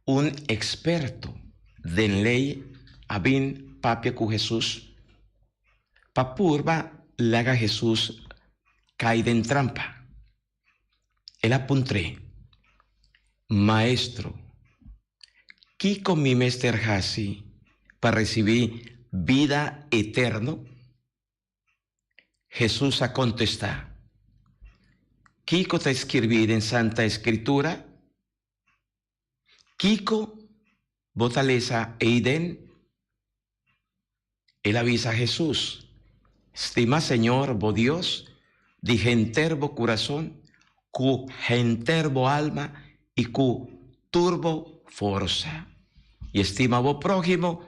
un eksperto den lei a bin papia ku Hesus pa purba laga Hesus kai den trampa. El a puntr'é, Maestro, kiko mi mester hasi pa risibí bida eterno? Hesus a kontestá, Kiko ta skirbí den Santa Eskritura? Kiko bo ta lesa eiden? El a bisa Hesus, Stima Señor bo Dios di henter bo kurason, ku henter bo alma i ku tur bo forsa, i stima bo próhimo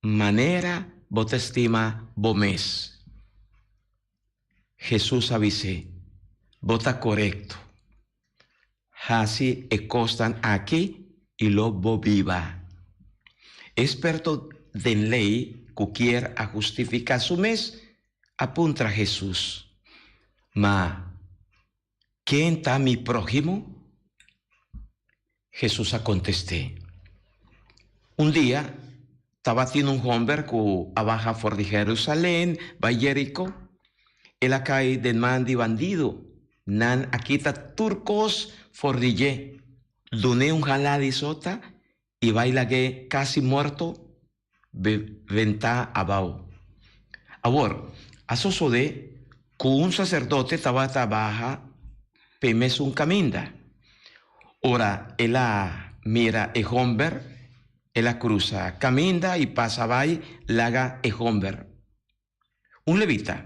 manera bo ta stima bo mes. Hesus a bis'é, Bo ta korekto. Hasi e kosnan aki i lo bo biba. Eksperto den lei ku kier a hustifiká su mes a puntra Hesus, Ma, ken ta mi próhimo? Hesus a kontest'é, Un dia tabatin un hòmber ku a baha for di Herusalen bai Jeriko. El a kai den man di bandidu. Nan a kita tur kos for di dje, dun'é un halá di sota i bai lag'é kasi morto bentá abou. Awor, a sosodé ku un saserdote tabata baha p'e mesun kaminda. Ora el a mira e hòmber, el a krusa kaminda i pasa bai laga e hòmber. Un levita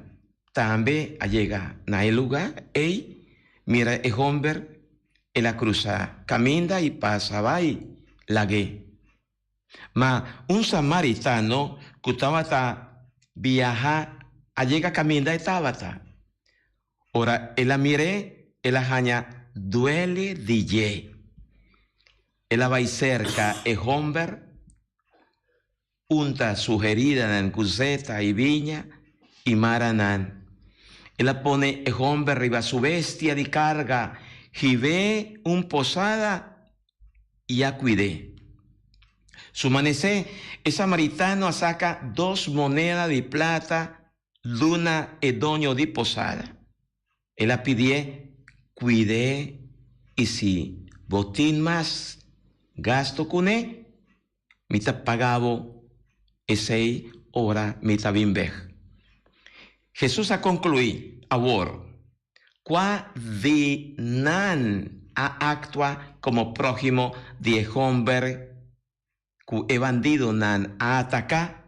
tambe a yega na e lugá ei, mira e hòmber, el a krusa kaminda i pasa bai lag'é. Ma un samaritano ku tabata biaha a yega kaminda e tabata. Ora el a mir'é, el a haña duele di dje. El a bai serka e hòmber, unta su heridanan ku zeta i biña i mara nan. El a pone e hòmber riba su bestia di karga, hib'é un posada i a kuid'é. Su manesé, e samaritano a saka dos moneda di plata duna e doño di posada. El a pidié, Kuid'é, i si bo tin mas gasto kuné, mi ta paga bo esei ora mi ta bin bèk. Hesus a konkluí, Awor, kua di nan a aktua komo próhimo di e hòmber ku e bandidonan a ataká?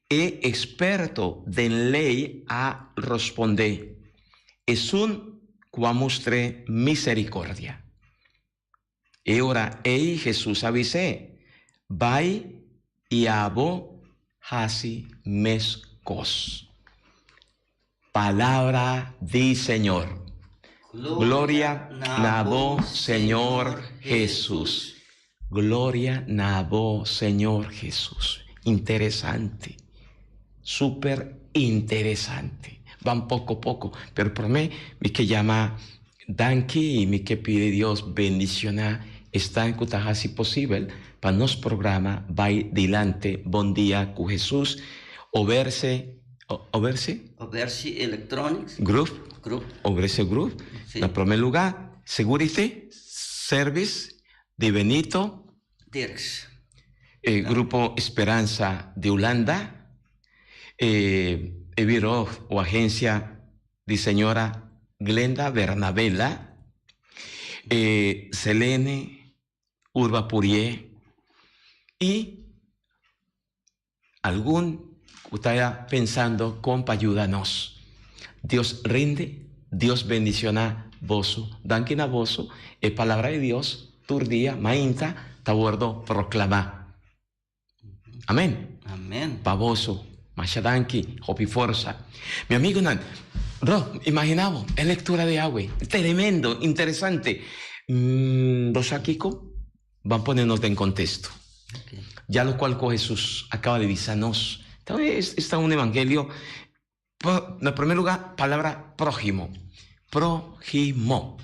E eksperto den lei a rospondé. Esun ku a mustr'é miserikordia. E ora ei Hesus a bis'é, Bai i abo hasi meskos. Palabra di Señor. Gloria na bo, Señor Hesus. Gloria na bo, Señor Hesus. Interesante. Super interesante. Ban poko poko. Pero promé mi ke yama danki i mi ke pidi Dios bendiciona esnan ku ta hasi posibel pa nos programa bai dilante. Bon dia ku Hesus. Oberse, Oberse? Oberse Electronics. Group. Group. Oberse Group. Si. Na promé lugá, Security Service di Benito. Dirks. E Grupo Esperanza di Hulanda, e e biro o agencia di señora Glenda Bernabela, e Selene Urba Purié y Algun ku ta ya pensando kon pa yuda nos. Dios rindi, Dios bendiciona boso. Danki na boso, e palabra di Dios tur dia mainta ta wordo proclama. Amen. Amen. Pa boso, masha danki, hopi forsa. Mi amigonan, bro, imagina bo e lectura di awe. Tremendo, interesante. Bo sa kico? Ban pone nos den kontesto. Ya lokual ku Hesus akaba di bisa nos. Esta un evangelio, na primer lugar, palabra próhimo. Próhimo.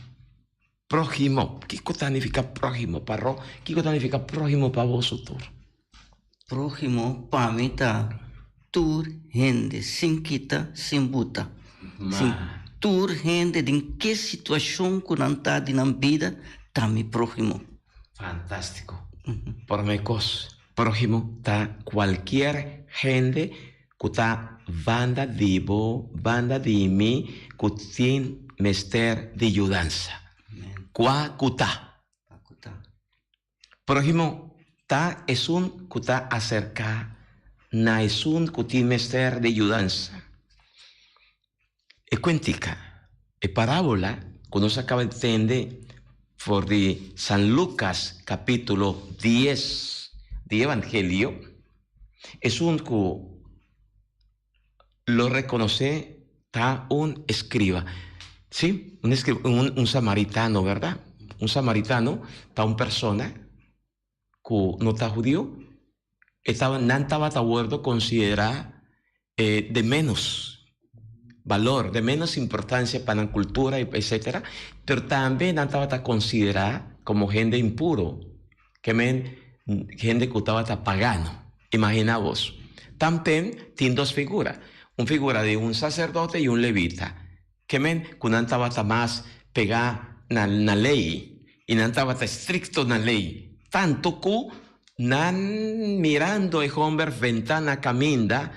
Próhimo. Kiko ta nifiká próhimo pa Ro? Kiko ta nifiká próhimo pa boso tur? Próhimo pa mi ta tur hende, sin kita, sin buta. Sin tur hende den ke situashon ku nan ta di nan bida ta mi próhimo. Fantástiko. Promé kos, próhimo ta kualkier hende ku ta banda di bo, banda di mi, ku tin mester di yudansa. Kua ku ta. Próhimo ta esun ku ta aserká na esun ku tin mester di yudansa. E kuentika, e parábola ku nos a kaba di tende for di San Lukas kapítulo dies di Evangelio, esun ku lo rekonosé ta un eskriba. Sí, un eskriba, un un samaritano, bèrdat? Un samaritano ta un persona ku no ta hudiu. E taba, nan tabata wòrdu konsiderá de ménos balor, de ménos importansia pa nan kultura, etsetera. Pero tambe nan tabata konsiderá komo hende impuro. Ke men hende ku tabata pagano. Imaginá bos. Tamten tin dos figura, un figura di un saserdote i un levita. Ke men ku nan tabata mas pegá na na lei i nan tabata estrikto na lei, tantu ku nan mirando e homber ventá na kaminda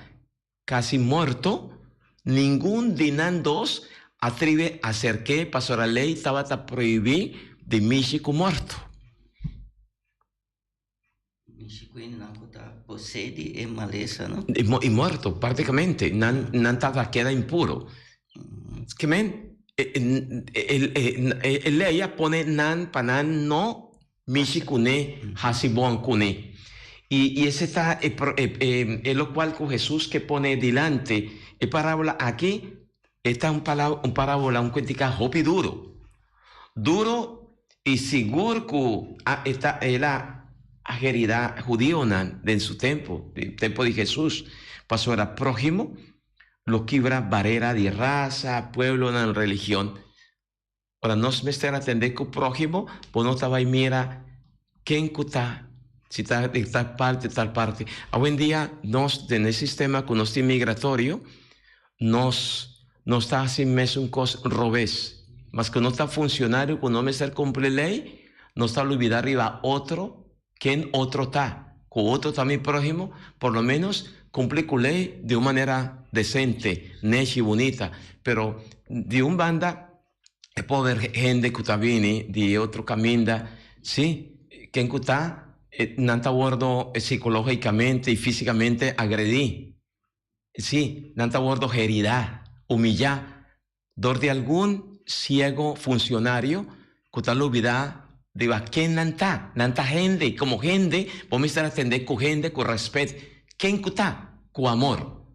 Casi morto, ningun di nan dos a tribe acerk'é pasobra ley tabata prohibí di mishi cu morto. Mishi cu hende nan cu ta posee di e malesa, no? I morto, practicamente. Nan, nan tabata keda impuro. Ke men, e ley a pone nan pa nan no Mishi kuné, hasi bon kuné. I i ese ta e e e lokual ku Hesus ke pone dilanti. E parábola aki e ta un pala un parábola, un kuentika hopi duru. Duru i sigur ku a e ta el a heridá hudionan den su tempu, den tempu di Hesus, pasobra próhimo lo kibra barera di rasa, pueblonan, religion. Ora nos mester atendé ku próhimo, bo no ta bai mira ken ku ta, si ta di tal parti, tal parti. Awendia nos den e sistema ku nos tin migratorio, nos nos ta hasi mesun kos robes. Mas ku no ta funshonario ku no mester kumpli lei, nos ta lubida riba otro Ken otro ta? Ku otro ta mi próhimo? Por lo ménos kumpli ku lei di un manera desente, nechi, bunita. Pero di un banda e pober hende ku ta bini di e otro kaminda, sí, ken ku ta, nan ta wòrdu sikológikamente i físikamente agredí. Sí, nan ta wòrdu heridá, humillá. Dor di algun ciego funcionario cu ta lubida riba ken nan ta. Nan ta hende y como hende bo mester atende cu hende cu respet ken cu ta, cu amor.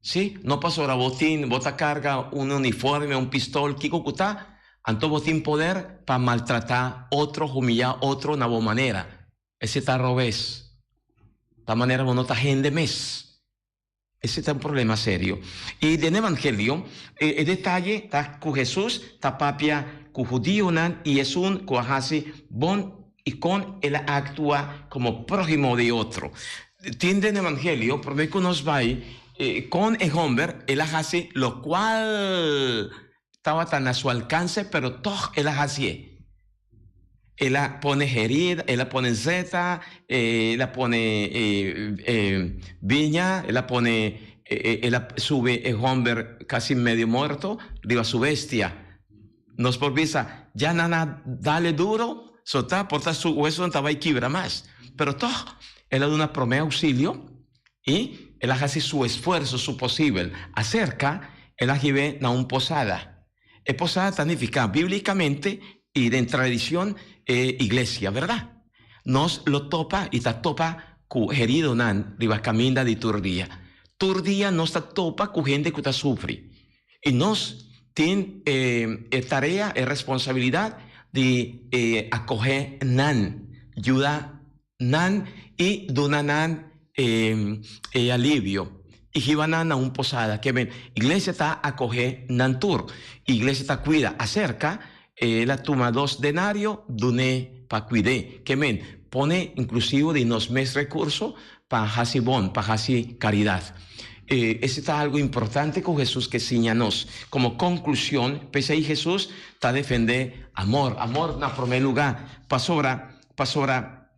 Si, no pasobra bo tin, bo ta carga un uniforme, un pistol, kico cu ta, anto bo tin poder pa maltrata otro, humiya otro na bo manera. Esey ta robes. Ta manera bo no ta hende mes. Esei ta un problema serio. I den Evangelio, e detaye ta ku Hesus ta papia ku hudionan i esun ku a hasi bon i kon el a aktua komo próhimo di otro. Tin den Evangelio, promé ku nos bai, kon e hòmber el a hasi lokual tabata na su alkanse, pero tòg el a hasié. El a pone herida, el a pone zeta, el a pone biña, el a pone, el a sube e homber casi medio muerto riba su bestia. Nos por bisa, ya nan a dale duro, so ta, por ta su huesonan ta bay kibra mas. Pero tog, el a duna prome auxilio y el a haci su esfuerzo, su posibel. Acerca, el a hibe na un posada. E posada ta nifiká bíblikamente i den tradishon e iglesia, bèrdat? Nos lo topa i ta topa ku heridonan riba kaminda di tur dia. Tur dia nos ta topa ku hende ku ta sufri. I nos tin e tarea, e responsabilidat di akohé nan, yuda nan i duna nan e alivio i hiba nan na un posada. Ke men, iglesia ta akohé nan tur. Iglesia ta kuida. Aserka, el a tuma dos denario dun'é pa kuid'é. Ke men, pone inklusivo di nos mes rekurso pa hasi bon, pa hasi karidat. Ese ta algu importante ku Hesus ke siña nos. Komo konklushon, p'esei Hesus ta defendé amor, amor na promé lugá, pasobra Pasobra,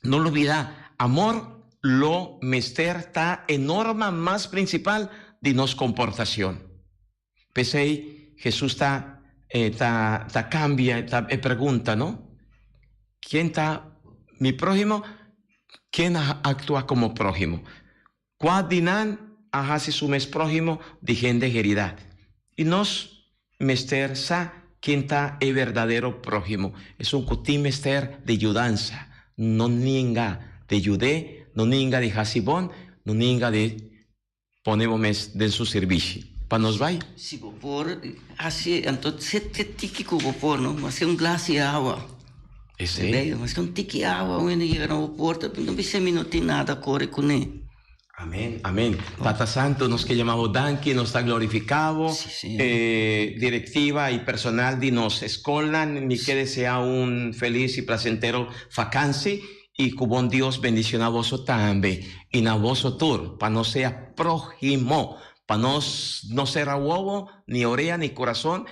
no lubidá, amor lo mester ta e norma mas prinsipal di nos komportashon. P'esei, Hesus ta ta ta kambia ta e pregunta, no? Ken ta mi próhimo? Ken a aktua komo próhimo? Kua di nan a hasi su mes próhimo di hende heridá? I nos mester sa ken ta e berdadero próhimo, esun ku tin mester di yudansa. No ninga di yud'é, no ninga di hasi bon, no ninga di pone bo mes den su sirbishi. Pa nos bai. Si bo por hasi, anto sete tiki ku bo por, no? Maske un glas di awa. Esei. Maske un tiki awa un hende yega na bo porta, no bisa mi no tin nada kore kuné. Amen, amen. Tata Santu, nos ke yama bo danki, nos ta glorifiká bo. E direktiva i personal di nos eskolnan, mi ke deseá un felis i plasentero fakansi i ku bon Dios bendishoná boso tambe i na boso tur pa nos sea próhimo, pa nos no sera wowo, ni orea, ni kurason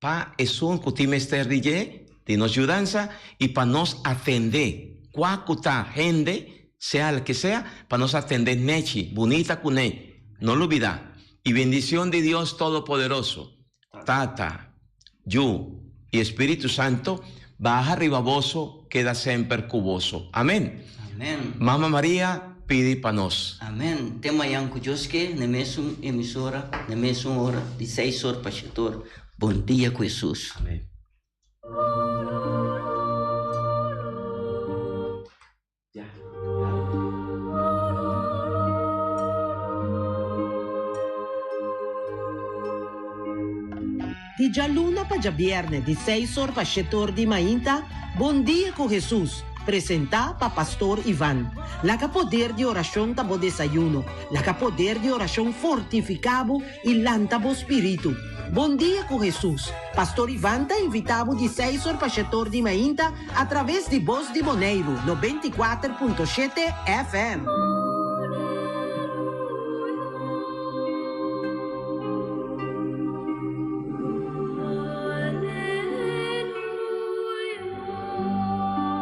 Pa esun ku tin mester di dje, di nos yudansa, i pa nos atendé kua ku ta hende, sea el ke sea, pa nos atendé nechi, bunita kuné. No lubidá, i bendicion di Dios Todopoderoso, Tata, Yu, i Espíritu Santo, baha riba boso, keda semper ku boso. Amén. Amén. Mama Maria, pidi pa nos. Amén. Te mañan ku Dios ke, na e mesun emisora, na e mesun ora, di seis or pa shete or. Bon dia ku Hesus. Amén. Di djaluna pa djabièrnè di seis or pa shete or di mainta, Bon Dia ku Hesus, presentá pa Pastor Ivan. Laga poder di orashon ta bo desayuno. Laga poder di orashon fortifiká bo i lanta bo spiritu. Bon Dia ku Hesus, Pastor Ivan ta invitá bo di seis or pa shete or di mainta atraves di Bos di Boneiru, 94.7 FM.